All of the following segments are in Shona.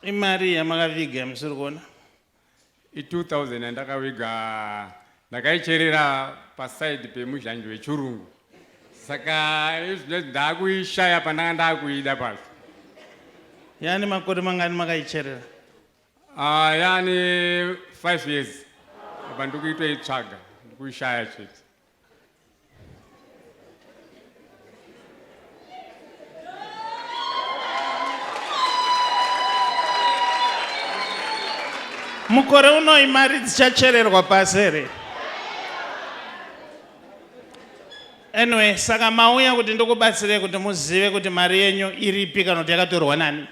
Imari yamakaviga yamusiri kuona? I2000 yandakaviga ndakaicherera paside pemuzhanji wechirungu. Saka izvino ndakuishaya pandanga ndakuida pacho. Yani makore mangani makaicherera? Ah, yani 5 years. Apa ndikuitoitsvaga, ndikuishaya chete. Mukore uno imari dzichachererwa pasi here? Anyway, saka mauya kuti ndikubatsirei kuti muzive kuti mari yenyu iripi kana kuti yakatorwa nani?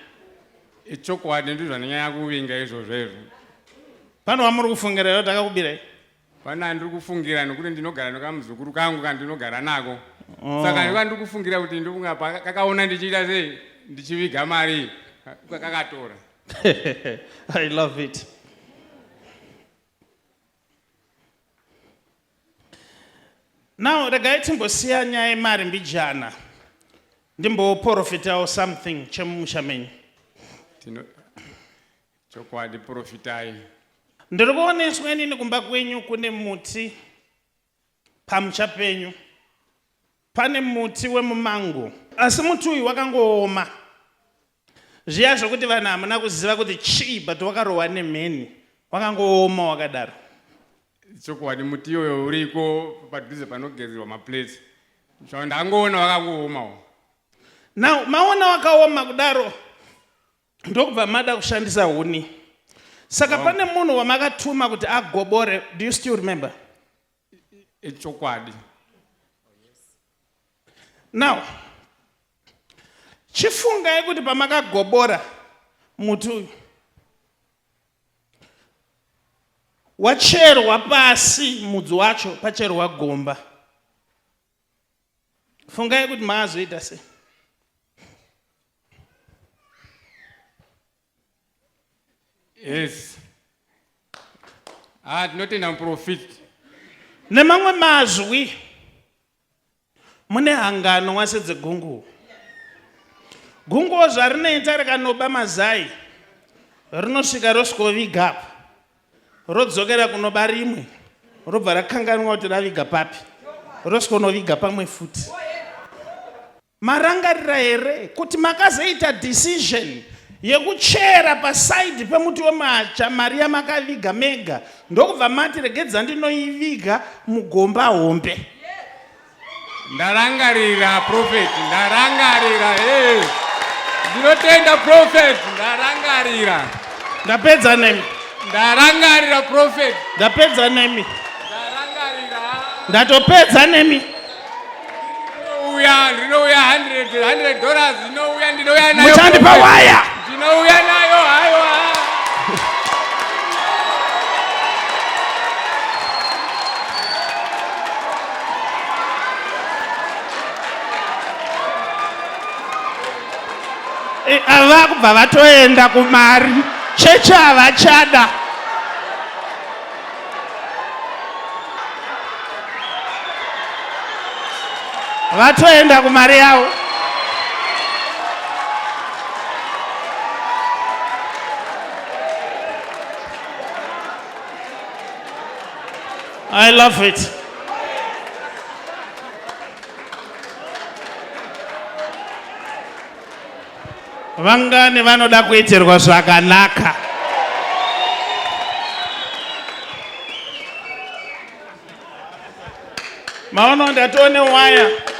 Ichokwadi ndizvo zvandanyanya kuvinga izvozvo izvo. Pane wamuri kufungira here kuti akakubirai? Pana ndiri kufungira nokuti ndinogara nekamuzukuru kangu kandinogara nako. Oh. Saka ndiva ndiri kufungira kuti ndofunga kakaona ndichiita sei ndichiviga mari kakatora. I love it. Now regai timbosiya nyaya yemari mbijana ndimboprofitawo something chemumusha menyu. Tino chokwadi profitai. Ndiri kuoneswa inini kumba kwenyu kune muti pamusha penyu pane muti wemumango asi muti uyu wakangooma zviya zvokuti vanhu hamuna kuziva kuti chii but wakarohwa nemheni wakangooma wakadaro Chokwadi muti iyoyo uriko padhuze panogezerwa maplates. So ndangoona wakangoomawo. Now maona wakaoma kudaro ndokubva mada kushandisa huni. Saka oh. Pane munhu wamakatuma kuti agobore, do you still remember? Ichokwadi. Now chifungai kuti pamakagobora muti uyu wacherwa pasi mudzi wacho pacherwa gomba fungai kuti maazoita sei Yes. Ah, tinotenda muprofit. Nemamwe mazwi mune hanganwa sedzegunguwo. Gunguwo zvarinoita rikanoba mazai rinosvika rosvikoviga apa rodzokera kunoba rimwe robva rakanganwa kuti raviga papi rosvikonoviga pamwe futi. Marangarira here kuti makazoita decision yekuchera paside pemuti wemacha mari yamakaviga mega ndokubva mati regedza ndinoiviga mugomba hombe? Ndarangarira prophet, ndarangarira hey. Ndinotenda prophet, ndarangarira. Ndapedza nemi. Ndarangarira prophet. Ndapedza nemi. Ndarangarira. Ndatopedza nemi. Ndinouya, ndinouya 100 100 dollars ndinouya, ndinouya nayo. Muchandipa waya. Ndinouya nayo haiwa. Eh, ava kubva vatoenda kumari chechi havachada. Vatoenda kumari yavo. I love it. Vangani vanoda kuitirwa zvakanaka? Maona ndatone waya.